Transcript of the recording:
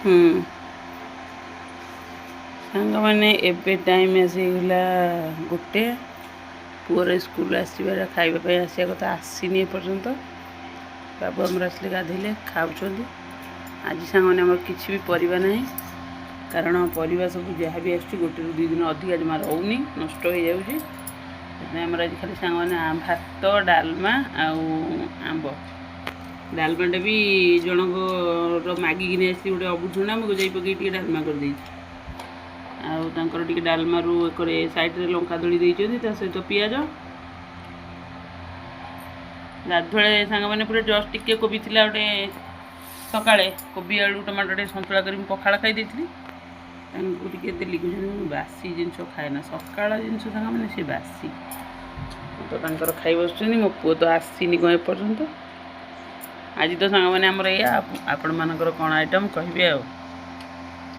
ହୁଁ ସାଙ୍ଗମାନେ, ଏବେ ଟାଇମ୍ ଆସିଗଲା 1। ପୁଅର ସ୍କୁଲ ଆସିବାର, ଖାଇବା ପାଇଁ ଆସିବା କଥା, ଆସିନି ଏପର୍ଯ୍ୟନ୍ତ। ବାବୁ ଆମର ଆସିଲେ, ଗାଧେଇଲେ, ଖାଉଛନ୍ତି। ଆଜି ସାଙ୍ଗମାନେ, ଆମର କିଛି ବି ପରିବା ନାହିଁ, କାରଣ ପରିବା ସବୁ ଯାହା ବି ଆସୁଛି 1ରୁ 2 ଦିନ ଅଧିକା ଜମା ରହୁନି, ନଷ୍ଟ ହେଇଯାଉଛି। ସେଥିପାଇଁ ଆମର ଆଜି ଖାଲି ସାଙ୍ଗମାନେ ଭାତ, ଡାଲମା ଆଉ ଆମ୍ବ। ଡାଲମାଟା ବି ଜଣଙ୍କର ମାଗିକି ନେଇ ଆସିଲି, ଗୋଟେ ଅମୃତଭଣ୍ଡା ମୁଗ ଯାଇ ପକେଇ ଟିକେ ଡାଲମା କରିଦେଇଛି। ଆଉ ତାଙ୍କର ଟିକେ ଡାଲମାରୁ ଏକରେ ସାଇଡ଼ରେ ଲଙ୍କା ଦଳି ଦେଇଛନ୍ତି, ତା ସହିତ ପିଆଜ। ଗାଧୁଆଳେ ସାଙ୍ଗମାନେ, ପୁରା ଜଷ୍ଟ ଟିକେ କୋବି ଥିଲା ଗୋଟେ, ସକାଳେ କୋବି, ଆଳୁ, ଟମାଟୋ ଟିକେ ସନ୍ତୁଳା କରି ମୁଁ ପଖାଳ ଖାଇ ଦେଇଥିଲି। ତାଙ୍କୁ ଟିକେ ଦେଲି। କହୁଛନ୍ତି, ମୁଁ ବାସି ଜିନିଷ ଖାଏ ନା। ସକାଳ ଜିନିଷ ସାଙ୍ଗମାନେ, ସେ ବାସି ତ ତାଙ୍କର ଖାଇ ବସୁଛନ୍ତି। ମୋ ପୁଅ ତ ଆସିନି କ'ଣ ଏପର୍ଯ୍ୟନ୍ତ। ଆଜି ତ ସାଙ୍ଗମାନେ, ଆମର ଏଇଆ। ଆପଣମାନଙ୍କର କ'ଣ ଆଇଟମ୍ କହିବେ ଆଉ।